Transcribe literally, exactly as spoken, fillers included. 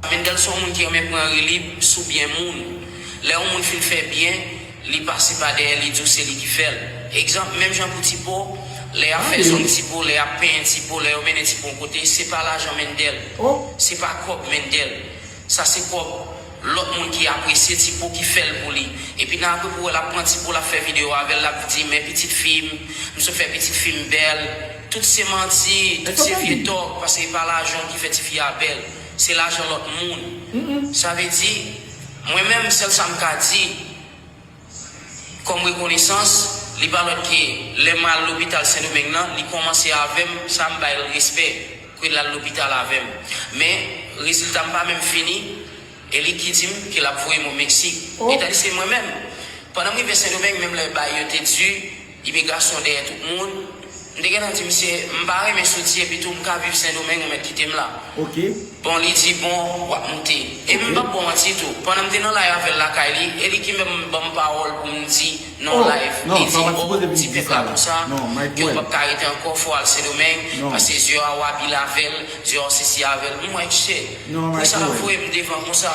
Mendel se yon moun ki renmen pran rilib sou byen moun. Lè yon moun fin fè byen, li pase pa dèyè, li di w se li ki fè l. Egzanp, menm jan pou Tipo, lè y ap fè zong Tipo, lè y ap penyen Tipo, lè yo mennen Tipo yon kote, se pa lajan Mendel. Se pa kòb Mendel. Sa se kòb lòt moun ki apresye Tipo ki fè l pou li. Epi nan apre pou w wè l ap pran Tipo, l ap fè videyo avè l, l ap di, men pitit fi m, m sot fè pitit fi m bèl. Tout se manti, tout se vye tòg, paske e pa lajan w ki fè tifi a bèl. Se lajan lòt moun. Sa vle di, mwen menm, sèl sa m ka di, kòm rekonesans, li pa lòt ke lè m al lopital Sendomeng nan, li kòmanse avè m, sa m ba l respè, pou l al lopital avè m. Men, rezilta m pa menm fini, e li ki di m ke l ap voye m o Meksik. E tandis se mwen menm, pandan m rive Sendomeng, menm lè bagay yo te di, imigrasyon dèyè tout moun, m te gentan di misye, m pa renmen soti, epi tou m ka viv Sendomeng, ou mèt kite m la. Bon, li di, bon, w ap moute. Epi m p ap ba w manti tou. Pandan m te nan live avè l lakay li, e li ki menm ban m pawòl pou m di nan live. Li di, o, ti pèp la konsa, ke w p ap ka rete ankò, fò w al Sendomeng, paske Zyo a w abile avè l, Zyo a w sesi avè l. M wè, shit. Pou sa l ap voye m devan konsa.